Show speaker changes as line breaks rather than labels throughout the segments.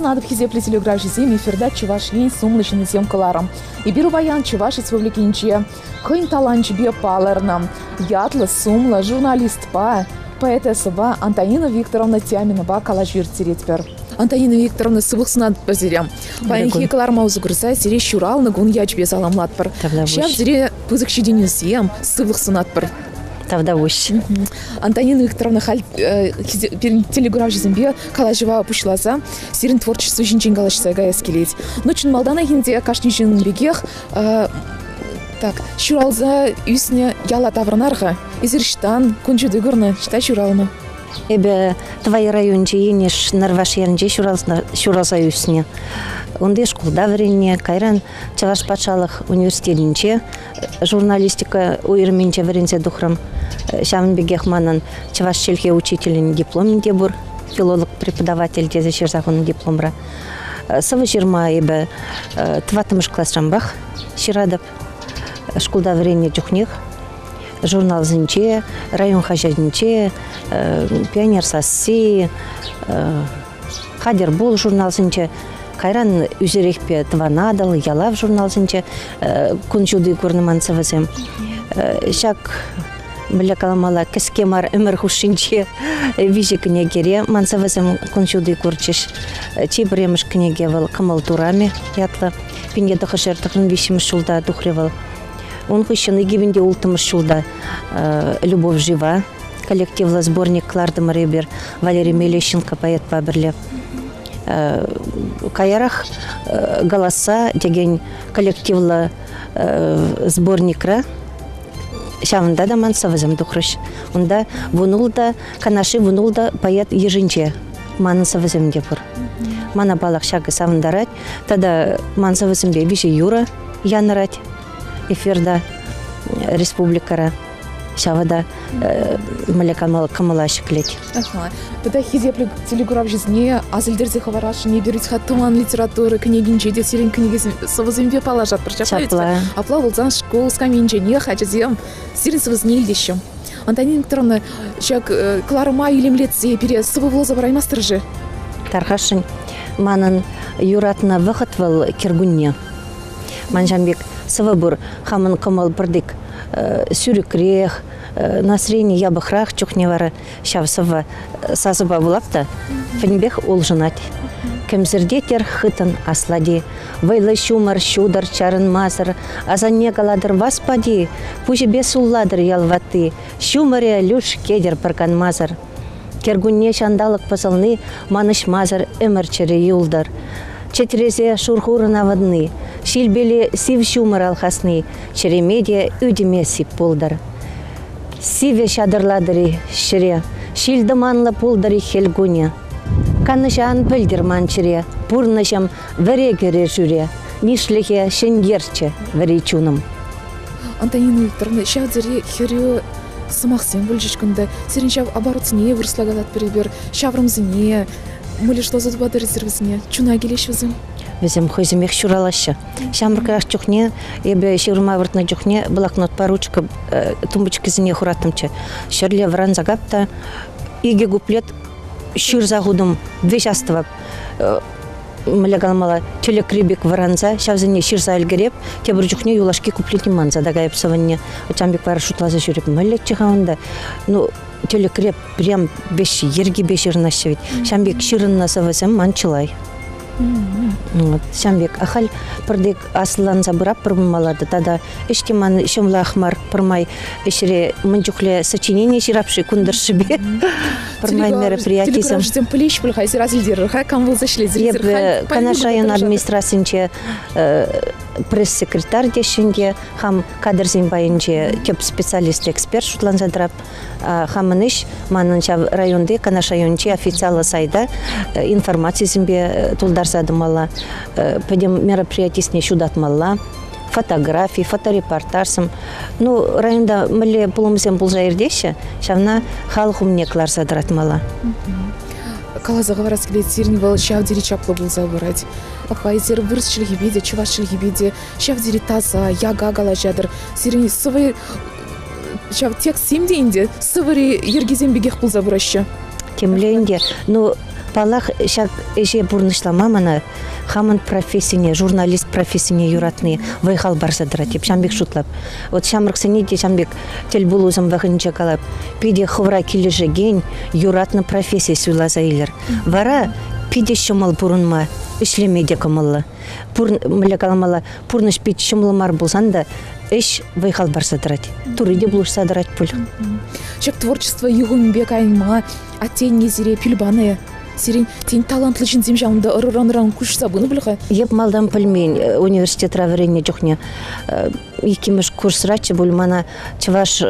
сӑнатӑп хисеплӗ телеграфҫӑсем эфирта Чӑваш Ен сумлӑ ҫыннисем кӑларӑм. Эпир паян Чӑваш Республикинче хӑйӗн таланчӗпе палӑрнӑ ятлӑ сумлӑ журналистпа, поэтессӑпа Антонина Викторовна Тяминӑпа калаҫу ирттеретпӗр. Антонина Викторовна, сывлӑх сунатпӑр сире. Паянхи кӑларӑма усӑ курса сире ҫуралнӑ кун ячӗпе саламлатпӑр. Ҫав тери пысӑк ҫитӗнӳсем, сывлӑх сунатпӑр.
Тавтапуҫ.
Антонина Викторовна халь пирӗн телекуравҫӑсемпе калаҫӑва пуҫласа сирӗн творчество ҫинчен калаҫса каяс килет. Ну, чӑн малтанах ӗнтӗ кашни ҫын пекех так, ҫуралса ӳснӗ яла таврӑнар-ха. Эсир ӑҫтан кун ҫути курнӑ, ӑҫта ҫуралнӑ?
Эпӗ Тӑвай районӗнчи Енӗш Нӑрваш ялӗнче ҫуралса ӳснӗ. Унти шкулта вӗреннӗ, кайран Чӑваш патшалӑх университетӗнче журналистика уйрӑмӗнче вӗренсе тухрӑм. Ҫавӑн пекех манӑн чӑваш чӗлхе учителӗн дипломӗ те пур, филолог-преподаватель тесе ҫырса хунӑ дипломра. Сӑвӑ ҫырма эпӗ тӑваттӑмӗш класранпах ҫыратӑп. Шкулта вӗреннӗ чухнех журналсенче, район хаҫатӗнче, Пионер сасси, Хатӗр пул журналсенче, кайран ӳсерехпе Тӑван Атӑл, Ялав журналсенче кун ҫути курнӑ ман сӑвӑсем. Ҫак мӗнле каламалла, кӗске мар ӗмӗр хушшинче виҫӗ кӗнекере ман сӑвӑсем кун ҫути курчӗҫ. Чи пӗрремӗш кӗнеке вӑл «Кӑмӑл турамӗ» ятлӑ. 1993 ҫулта тухрӗ вӑл. Ун хыҫҫӑн 2006 ҫулта «Любовь жива» коллективлӑ сборник кӑлартӑмӑр эпир Валерий Мелещенко поэтпа пӗрле. Каярах «Голоса» текен коллективлӑ сборникра ҫавӑнта та ман сӑвӑсем тухрӗҫ. Унта вунулта, Канашри вунулта поэт йышӗнче манӑн сӑвӑсем те пур. Мана паллах ҫакӑ савӑнтарать. Тата ман сӑвӑсемпе виҫӗ юрӑ янӑрать эфирта республикӑра. Ҫавӑ та мӗнле кӑмӑла ҫӗклет.
Тата хисеплӗ телекуравҫӑсене асилтерсе хӑварасшӑн эпир ха тӑван литература кӗнекинче те сирӗн кӗнекесем сӑвӑсемпе паллашатпӑр.
Ҫапла.
Апла пулсан шкул скамьинченех ачасем сирӗн сӑвӑсене илтеҫҫӗ. Антонина Викторовна, ҫак кӑларӑма илемлетсе пире сӑвӑ вуласа параймастӑр-ши?
Тархасшӑн, манӑн юратнӑ вӑхӑт вӑл кӗркунне. Ман ҫам пек сӑвӑ пур, хамӑн кӑмӑл пӗртик сӳрӗкрех, настроени япӑхрах чухне вара ҫав сӑвва сасӑпа вулап та пӗтӗмпех улшӑнать. Кӗмсӗртетӗр хытӑн аслати, вӑйлӑ ҫумӑр ҫутӑр чарӑнмасӑр, асанне калатӑр васпати, пуҫӗпе суллатӑр ял ватти, ҫумӑрӗ лӳшкетӗр пӗр канмасӑр. Кӗркунне ҫанталӑк пӑсӑлни манӑҫмасӑр ӗмӗр чӗрӗ юлтӑр. Чӗтресе шур хурӑн авӑнни, ҫилпеле сив ҫумӑр алхасни чӗреме те ӳтӗме сип пултӑр. Сивӗ ҫатӑрлатӑр-и ҫӗре, ҫил-тӑманлӑ пултӑр-и хӗл кунӗ. Канӑҫа ан пӗлтӗр ман чӗре, пурнӑҫӑм вӗре кӗрешӳре, нишлӗхе ҫӗнтерччӗ вӗри чунӑм.
Антонина Викторовна, ҫав тери хӗрӳ сӑмахсем пулчӗҫ кунта. Сирӗн ҫав оборотсене вырӑсла калатпӑр эпир, ҫаврӑмсене, мӑлӗшласа тупатӑр эсир вӗсене. Чуна килеҫ вӗсем.
Вӗсем хӑйсемех ҫуралаҫҫӗ. Ҫамрӑкрах чухне эпӗ ҫырма выртнӑ чухне блокнотпа ручка тумбочкӑсене хураттӑмччӗ. Ҫӗрле вӑранса кап та икӗ куплет ҫырса хутӑм, веҫ астӑвап. Мӗнле каламалла, тӗлӗкри пек вӑранса ҫавсене ҫырса ӗлкӗреп, тепӗр чухне юлашки куплетне манса та кайӑп сӑвӑнне. Ачам пек вара шутласа ҫӳреп, мӗнлеччӗ-ха унта? Ну, тӗлӗкре прям веҫ йӗркипе ҫырӑнаҫҫӗ вӗт. Ҫам пек ҫырӑннӑ сӑвӑсем ман чылай. Вот, ҫам пек ахаль пӗртек аслӑланса пырап пулмалла та тата ӗҫ те ман ҫӑмлах мар пӗрмай ӗҫре мӗн чухлӗ сочинени ҫырап-ши кун тӑршшӗпе пӗрмай мероприятисем.
Телекуравҫӑсем пӗлеҫ пуль-ха, эсир асилтерӗр-ха, кам пулса ӗҫлесӗр?
Эпӗ Канаш район администрацинче пресс-секретарь теҫҫӗ те, хам кадрсен пайӗнче тӗп специалист-эксперт шутланса тӑрап. Хамӑн ӗҫ манӑн ҫав районти, Канаш районӗнчи официаллӑ сайта информацисемпе тултарса тӑмалла, пӗтӗм мероприятисене ҫутатмалла, фотографи, фоторепортажсем. Ну, районта мӗнле пулӑмсем пулса иртеҫҫӗ, ҫавна халӑх умне кӑларса тӑратмалла.
Каласа хӑварас килет, сирӗн вӑл ҫав тери чаплӑ пулса пырать. Апа эсир вырӑс чӗлхипе те, чӑваш чӗлхипе те ҫав тери таса, яка калаҫатӑр. Сирӗн сӑвӑ ҫав текстсем те ӗнтӗ сӑвӑри йӗркесем пекех пулса пыраҫҫӗ.
Темле ӗнтӗ. Ну, Паллах, ҫак ӗҫе пурнӑҫлама мана хамӑн профессине, журналист профессине юратни вӑй-хал парса тӑрать. Эп ҫавӑн пек шутлап. Вот ҫамрӑксене те ҫавӑн пек тӗл пулусем вӑхӑтӗнче калап. Питӗ хӑвӑра килӗшекен, юратнӑ професси суйласа илӗр. Вара питӗ ҫӑмӑл пурӑнма, ӗҫлеме те кӑмӑллӑ. Мӗнле каламалла, пурнӑҫ пит ҫӑмӑл мар пулсан та ӗҫ вӑй-хал парса тӑрать. Турри те пулӑшса тӑрать пуль.
Ҫак творчество юхӑмӗпе кайма атте-анне сире пил панӑ Сирӗн, тен, талантлӑ ҫынсем ҫавӑнта ырӑран-ыран куҫса пынӑ пуль-ха?
Эп малтан пӗлмен университетра вӗреннӗ чухне иккӗмӗш курсраччӗ пуль мана чӑваш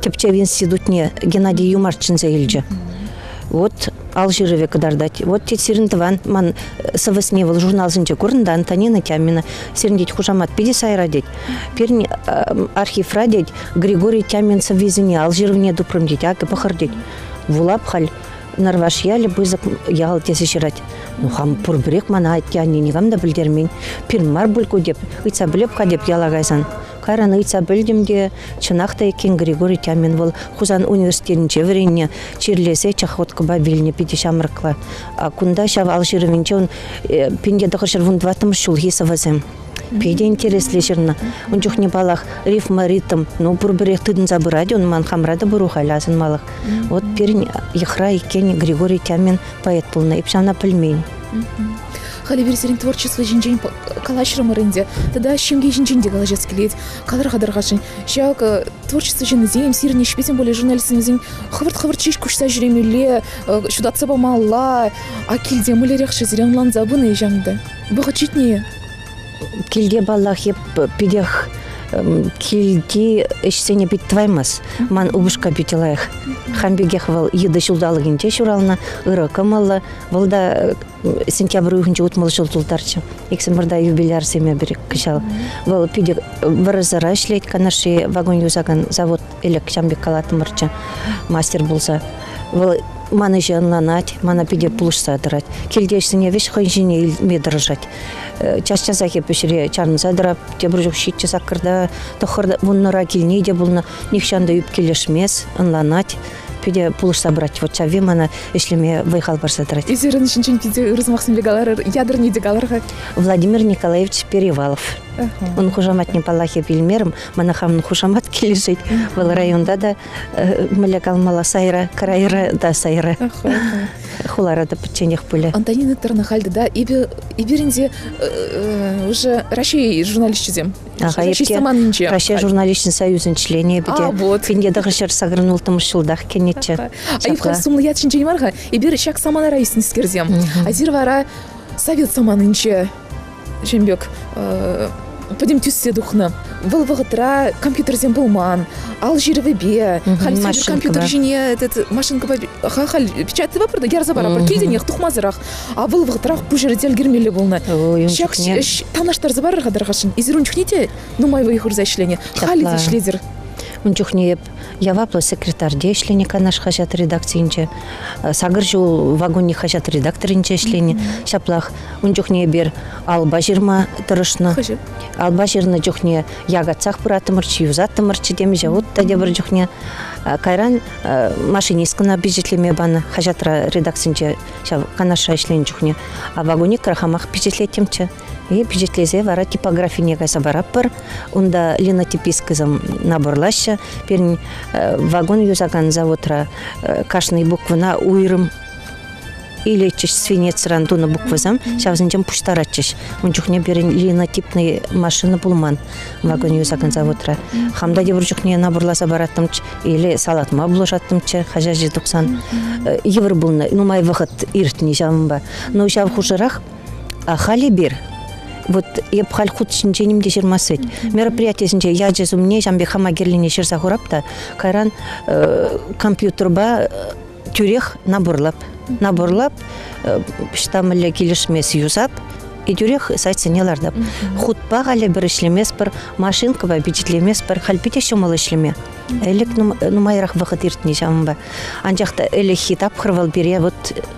тӗпчев институтне Геннадий Юмарт чӗнсе илчӗ. Вот ал ҫырӑвӗ кӑтартать. Вот тет сирӗн тӑван ман сӑвӑсне вӑл журналсенче курнӑ та Антонина Тямина. Сирӗн тет хушамат питӗ сайра тет. Пирӗн архивра тет Григорий Тямин сӑввисене ал ҫырӑвне тупрӑм тет. Акӑ пӑхӑр тет. Вулап халь Нӑрваш ялӗ пысӑк ял тесе ҫырать. Ну, хам пурпӗрех мана атте-анне никам та пӗлтермен. Пирӗн мар пуль ку теп, ыйтса пӗлеп-ха теп яла кайсан. Кайран ыйтса пӗлтӗм те, чӑнах та иккен Григорий Тямин вӑл Хусан университетӗнче вӗреннӗ, чирлесе чахоткӑпа вилнӗ питӗ ҫамрӑкла. А кунта ҫав ал ҫырӑвӗнче ун 1914 ҫулхи сӑвӑсем. Питӗ интереслӗ ҫырнӑ. Ун чухне, паллах, рифма, ритм, ну, пурпӗрех тытӑнса пырать ун, ман хамра та пур халь асӑнмалӑх. Вот пирӗн йӑхра иккен Григорий Тямин поэт пулнӑ. Эп ҫавна пӗлмен.
Халӗ эпир сирӗн творчество ҫинчен калаҫрӑмӑр ӗнтӗ. Тата ҫемье ҫинчен те калаҫас килет. Калӑр-ха тархасшӑн, ҫак творчество ҫыннисем, сирӗн ӗҫпе тем более журналистсем хӑвӑрт-хӑвӑрт ҫеҫ куҫса ҫӳремелле, ҫутатса памалла. А килте мӗнлерех-ши сире ӑнланса пынӑ-и ҫавӑнта? Вӑхӑт ҫитнӗ-и?
Килте, паллах, эп питех килти ӗҫсене пит тӑваймас. Ман упӑшка питӗ лайӑх. Хам пекех вӑл йытӑ ҫулталӑкӗнче ҫуралнӑ, ырӑ кӑмӑллӑ. Вӑл та сентябрь уйӑхӗнче 60 ҫул тултарчӗ. Иксӗмӗр та юбилярсем эпир кӑҫал. Вӑл питӗ вӑрӑсӑра ӗҫлет, Канашри вагон юсакан завод ӗлӗк ҫавӑн пек калаттӑмӑрччӗ, мастер пулса. Вӑл ман ӗҫе ӑнланать, мана питӗ пулӑшса тӑрать. Килте ӗҫсене веҫ хӑй ҫине илме тӑрӑшать. Час-часах эп ӗҫре чарӑнса тӑрап, тепӗр чух ҫиччӗ саккӑрта, тӑххӑрта, вуннӑра килни те пулнӑ. Нихҫан та ӳпкелешмест, ӑнланать. Питӗ пулӑшса пырать. Вот ҫавви мана ӗҫлеме вӑй-хал парса тӑрать.
Эсир ун ҫинчен питӗ ырӑ сӑмахсемпе каларӑр. Ятӑрне те калӑр-ха.
Владимир Николаевич Перевалов. Ун хушаматне паллах эп илмерӗм. Мана хамӑн хушамат килӗшет. Вӑл районта та мӗнле калмалла сайра, крайра та сайра. Хулара та пӗчченех пулӗ.
Антонина Викторовна халь тата эпир ӗнтӗ уже Раҫҫей журналисчӗсем.
Раҫҫей саманинче. Раҫҫей журналисчӗн союзӗн членӗ эпӗ те. Вот. Пинте тӑхӑрҫӗр сакӑрӑн улттӑмӗш ҫултах кӗнӗччӗ.
А сумлӑ ят ҫинчен мар-ха. Эпир ҫак саманара ӳснӗскерсем. Азир вара совет саманинче ҫын пек пӗтӗм тӳссе тухнӑ. Вӑл вӑхӑтра компьютерсем пулман, ал ҫырӑвӗпе, халь компьютер ҫине этот машинкӑпа халь печатьпе пырта ярса паратпӑр, килтенех тухмасӑрах. А вӑл вӑхӑтрах пуҫӑр ӗлкӗрмелле пулнӑ. Ҫак ӗҫ танлаштарса парӑр-ха тархасшӑн. Эсир ун чухне те нумай вӑй хурса ӗҫленӗ. Халӗ те ӗҫлетӗр.
Ун чухне эп яваплӑ секретарьте ӗҫленӗ Канаш хаҫат редакцийӗнче. Сакӑр ҫул вагонник хаҫат редакторӗнче ӗҫленӗ. Ҫаплах ун чухне эпир алпа ҫырма тӑрӑшнӑ. Алпа ҫырнӑ чухне якатсах пыраттӑмӑрччӗ, юсаттӑмӑрччӗ темиҫе хут та тепӗр чухне. Кайран машинисткӑна пичетлеме панӑ хаҫатра редакцинче ҫав Канашра ӗҫленӗ чухне. А вагоникра хамах пичетлеттӗмччӗ. И пичетлесе вара типографине кайса паратпӑр. Унта линотиписткӑсем наборлаҫҫӗ. Пирӗн вагон юсакан заводра кашни буквӑна уйрӑм илетчӗҫ свинецран тунӑ буквӑсем, ҫавсенчен пуҫтаратчӗҫ. Ун чухне пирӗн линотипный машина пулман вагон юсакан заводра. Хам та тепӗр чухне наборласа параттӑмччӗ или салатма пулӑшаттӑмччӗ хаҫачӗ тухсан. Йывӑр пулнӑ, нумай вӑхӑт иртнӗ ҫавӑнпа. Но ҫав хушӑрах халь эпир вот эп халь хут ҫинче ним те ҫырмасть вӗт. Мероприятисенче ячӗ сумне ҫавӑн пек хама кирлине ҫырса хурап та кайран компьютерпа тӳрех наборлап. Наборлап, ӑҫта мӗнле килӗшмес юсап, и тӳрех сайтсене лартап. Хутпа халӗ пӗр ӗҫлеместпӗр, машинкӑпа пичетлеместпӗр, халь питӗ ҫӑмӑл ӗҫлеме. Ӗлӗк нумайрах вӑхӑт иртнӗ ҫавӑнпа. Анчах та ӗлӗкхи тапхӑр вӑл пире вот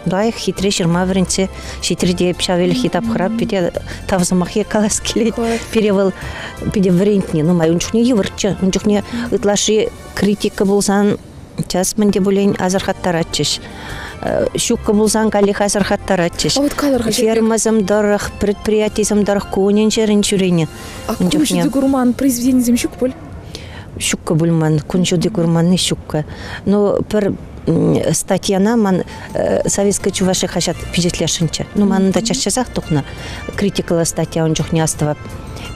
лайӑх хитре ҫырма вӗрентсе ҫитрӗ те ҫав ӗлӗкхи тапхӑра питӗ тав сӑмахӗ калас килет. Пире вӑл питӗ вӗрентнӗ нумай. Ун чухне йывӑрччӗ. Ун чухне ытлашши критика пулсан. Час мӗн те пулин асӑрхаттаратчӗҫ. Ҫуккӑ пулсан каллех асӑрхаттаратчӗҫ.
А вот калӑр-ха,
Фермӑсем тӑрӑх, предприятисем тӑрӑх кунӗн-ҫӗрӗн ҫӳренӗ.
А кун ҫути курман произведенисем ҫук пуль?
Ҫуккӑ пулман, кун ҫути курманни ҫуккӑ. Но пӗр статьяна ман Советская Чувашия хаҫат пичетлесшӗнччӗ. Ну, манӑн та час-часах тухнӑ критикӑллӑ статья ун чухне астӑвап.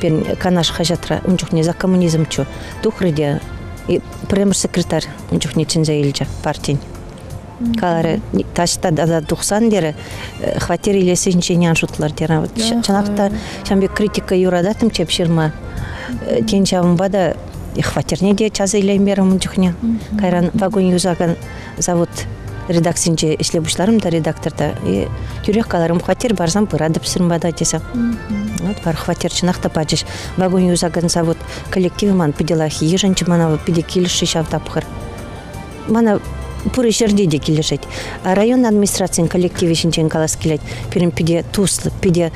Пирӗн Канаш хаҫатра ун чухне за коммунизмччӗ. Тухрӗ те пӗрремӗш секретарь ун чухне чӗнсе илчӗ партин. Каларӗ, таҫта тата тухсан терӗ, хваттер илессинчен ан шутлар терӗ. Вот чӑнах та ҫавӑн пек критика юрататтӑм чеп ҫырма. Тен, ҫавӑнпа та хваттерне те час илеймерӗм ун чухне. Кайран вагон юсакан завод редакцинче ӗҫле пуҫларӑм та редакторта. И тӳрех каларӑм, хваттер парсан пыратӑп сирӗн пата тесе. Вот вара хваттер чӑнах та пачӗҫ. Вагон юсакан завод коллективӗ ман питӗ лайӑх йышӑнчӗ мана, питӗ килӗшрӗ ҫав тапхӑр. Мана пур ҫӗрте те килӗшет. Район администрацийӗн коллективӗ ҫинчен калас килет. Пирӗн питӗ туслӑ, питӗ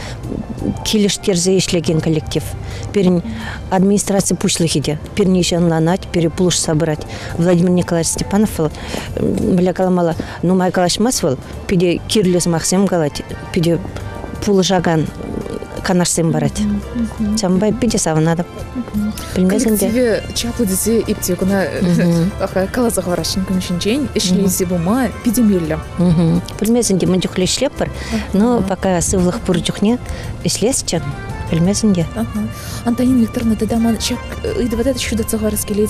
килӗштерсе ӗҫлекен коллектив. Пирӗн администраци пуҫлӑхӗ те пирӗн ӗҫе ӑнланать, пире пулӑшса пырать. Владимир Николаевич Степанов вӑл, мӗнле каламалла, нумай калаҫмасть вӑл, питӗ кирлӗ сӑмахсем калать, питӗ пулӑшакан канашсем парать. Ҫавӑнпа питӗ савӑнатӑп. Пӗлмесен те.
Коллективе чаплӑ тесе эп те кӑна каласа хӑварасшӑн кун ҫинчен. Ӗҫлесе пыма питӗ меллӗ.
Пӗлмесен те мӗн чухлӗ ӗҫлеппӗр, но пока сывлӑх пур чухне ӗҫлесчӗ. Пӗлмесен те.
Антонина Викторовна, тата ман ҫак ыйтӑва та ҫутатса хӑварас килет.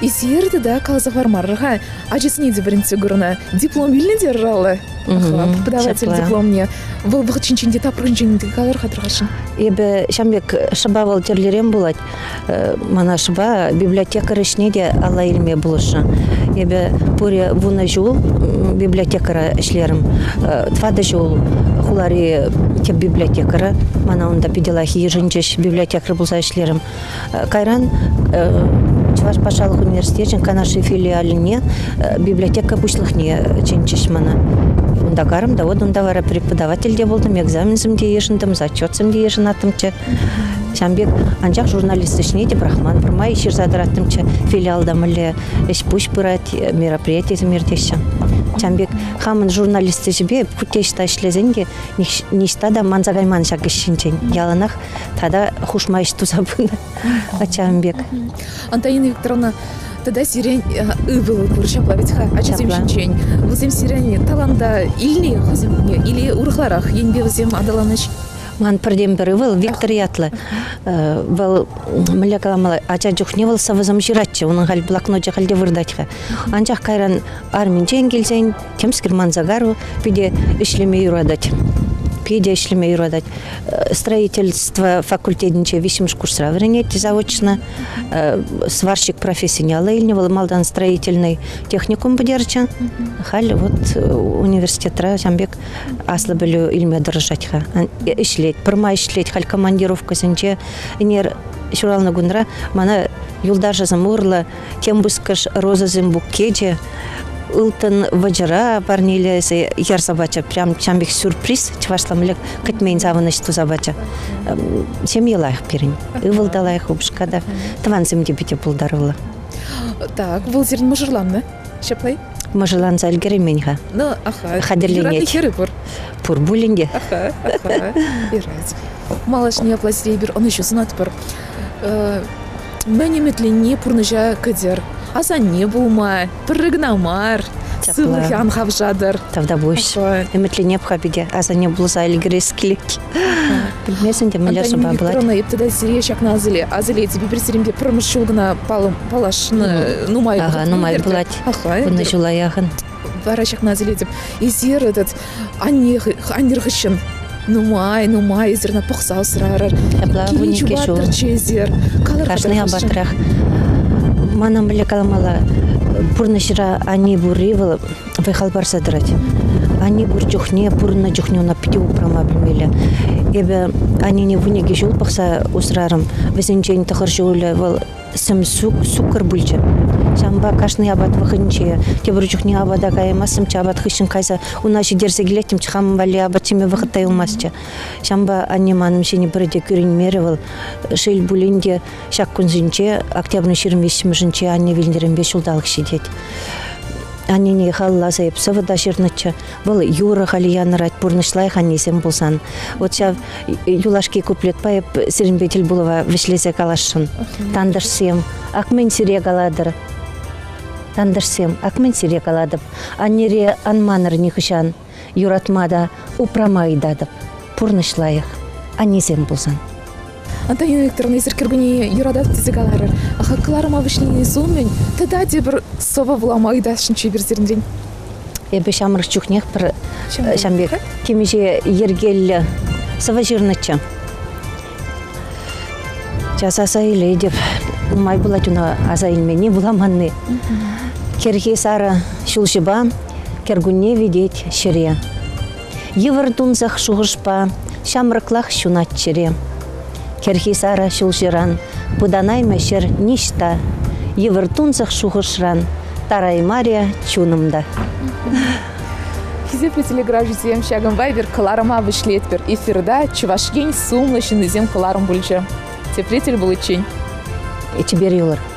Эсир тата каласа хӑвармарӑр-ха. Ачасене те вӗрентсе курнӑ. Диплом илнӗ те раллы. Преподаватель дипломне. Вӑл вӑхӑт ҫинчен те тапрӑнчен те калӑр-ха тархасшӑн.
Эпӗ ҫам пек шӑпа вӑл тӗрлӗрен пулать. Мана шӑпа библиотекарь ӗҫне те алла илме пулӑшнӑ. Эпӗ пурӗ 10 ҫул библиотекӑра ӗҫлерӗм. 4 ҫул хулари тӗп библиотекӑра. Мана унта питӗ лайӑх йышӑнчӗҫ, библиотекарь пулса ӗҫлерӗм. Кайран Чӑваш патшалӑх университечӗн Канашри филиалне библиотека пуҫлӑхне чӗнчӗҫ мана. Унта карӑм та, вот унта вара преподаватель те пултӑм, экзаменсем те йышӑнтӑм, зачетсем те йышӑнаттӑмччӗ. Ҫавӑн пек, анчах журналист ӗҫне те пӑрахман, пӗрмай ҫырса тӑраттӑмччӗ. Филиалта мӗнле ӗҫ-пуҫ пырать, мероприятисем иртеҫҫӗ. Ҫавӑн пек хамӑн журналист ӗҫӗпе хуть те ӑҫта ӗҫлесен те ниҫта та манса кайман ҫак ӗҫ ҫинчен. Яланах тата хушма ӗҫ туса пынӑ ачам пек.
Антонина Викторовна, тата сирӗн ывӑл пур ҫапла вӗт-ха ачасем ҫинчен. Вӗсем сирӗн таланта илнӗ хӑйсемне или урӑхларах енпе вӗсем аталанӗҫ?
Ман пӗртен-пӗр ывӑл Виктор ятлӑ. Вӑл мӗнле каламалла, ача чухне вӑл сӑвӑсем ҫыратчӗ, унӑн халь блокночӗ халь те выртать-ха. Анчах кайран арминчен килсен темскер манса кару, питӗ ӗҫлеме юратать. Питӗ ӗҫлеме юратать. Строительство факультетӗнче виҫҫӗмӗш курсра вӗренет заочно. Сварщик профессине алла илнӗ вӑл малтан строительный техникум пӗтерчӗ. Халь вот университетра ҫавӑн пек аслӑ пӗлӳ илме тӑрӑшать-ха. Ӗҫлет, пӗрмай ӗҫлет. Халь командировкӑсенче ӗнер ҫуралнӑ кунра мана юлташӗсем урлӑ тем пысӑкӑш розӑсен букечӗ ылтӑн вӑчӑра парнелесе ярса пачӗ. Прям ҫавӑн пек сюрприз чӑвашла мӗнле кӗтмен савӑнӑҫ туса пачӗ. Ҫемье лайӑх пирӗн. Ывӑл та лайӑх, упӑшка та. Тӑвансем те питӗ пултаруллӑ.
Так, вӑл сирӗн мӑшӑрланнӑ. Ҫапла-и?
Мӑшӑрланса ӗлкӗреймен-ха.
Ну, аха.
Хатӗрленет.
Юратнӑ хӗрӗ пур.
Пур пулин те.
Аха, аха. Юрать. Малашне апла сире эпир ӑнӑҫу сунатпӑр. Мӗн ӗмӗтленни пурнӑҫа кӗтӗр. Асанне пулма, пӗрре кӑна мар. Сывлӑхӗ ан хавшатӑр.
Тавтапуҫ. Ӗмӗтленеп-ха питӗ. Асанне пулса ӗлкӗрес килет. Пӗлмесен те мӗнле шӑпа пулать.
Эп тата сире ҫакна асиле. Асилетӗп эпир сирӗнпе пӗрремӗш ҫул кӑна паллашнӑ нумай
Ага, нумай пулать. Кунна ҫула яхӑн.
Вара ҫакна асилетӗп. Эсир этот анне аннер хыҫҫӑн нумай, нумай эсир ӑна пӑхса усрарӑр.
Ҫапла 12 ҫул.
Эсир.
Кашни апатрах. Мана мӗнле каламалла, пурнӑҫра анне пурри вӑл вӑй-хал парса тӑрать. Анне пур чухне, пурӑннӑ чухне ӑна питӗ упрама пӗлмелле. Эпӗ аннене 12 ҫул пӑхса усрарӑм. Вӗсенчен тӑхӑр ҫулӗ вӑл сӗм суккӑр пулчӗ. Ҫавӑнпа кашни апат вӑхӑтӗнче тепӗр чухне апата каймастӑмччӗ, апат хыҫҫӑн кайса уна ҫитерсе килеттӗмччӗ, хам валли апат ҫиме вӑхӑт та юлмастчӗ. Ҫавӑнпа анне манӑн ҫине пӗрре те кӳренмерӗ вӑл. Шел пулин те, ҫак кунсенче, октябрӗн 23-мӗшӗнче анне вилнӗренпе ҫулталӑк ҫитет. Аннене халалласа эп сӑвӑ та ҫырнӑччӗ. Вӑл юрӑ халӗ янӑрать, пурнӑҫ лайӑх аннесем пулсан. Вот ҫав юлашки куплетпа эп сирӗнпе тӗл пулӑва вӗҫлесе каласшӑн. Тантӑшсем, ак мӗн сире калатӑр. Тантӑшсем, ак мӗн сире калатӑп. Аннере ан манӑр нихӑҫан. Юратма та упрама ыйтатӑп. Пурнӑҫ лайӑх, аннесем пулсан.
Антонина Викторовна, эсир кӗркунне юрататӑп тесе каларӑр. Кӑларӑма вӗҫленес умӗн тата тепӗр сӑвӑ вулама ыйтасшӑнччӗ эпир сирӗнтен.
Эпӗ ҫамрӑк чухнех пӗр ҫам пек темиҫе йӗркеллӗ сӑвӑ ҫырнӑччӗ. Час аса илетӗп. Нумай пулать уна аса илменни, вуламанни. Кӗрхи сарӑ ҫулҫӑпа кӗркунне витет ҫӗре. Йывӑр тунсӑх шухӑшпа ҫамрӑклах ҫунать чӗре. Кӗрхи сарӑ ҫулҫӑран пытанаймӗ ҫӗр ниҫта. Йывӑр тунсӑх шухӑшран тараймарӗ чунӑм та.
Хисеплӗ телеграфҫӑсем, ҫакӑнпа эпир кӑларӑма вӗҫлетпӗр. Эфирта Чӑваш Ен сумлӑ ҫыннисем кӑларӑм пулчӗ. Тепре тӗл пуличчен.
Чипер юлӑр.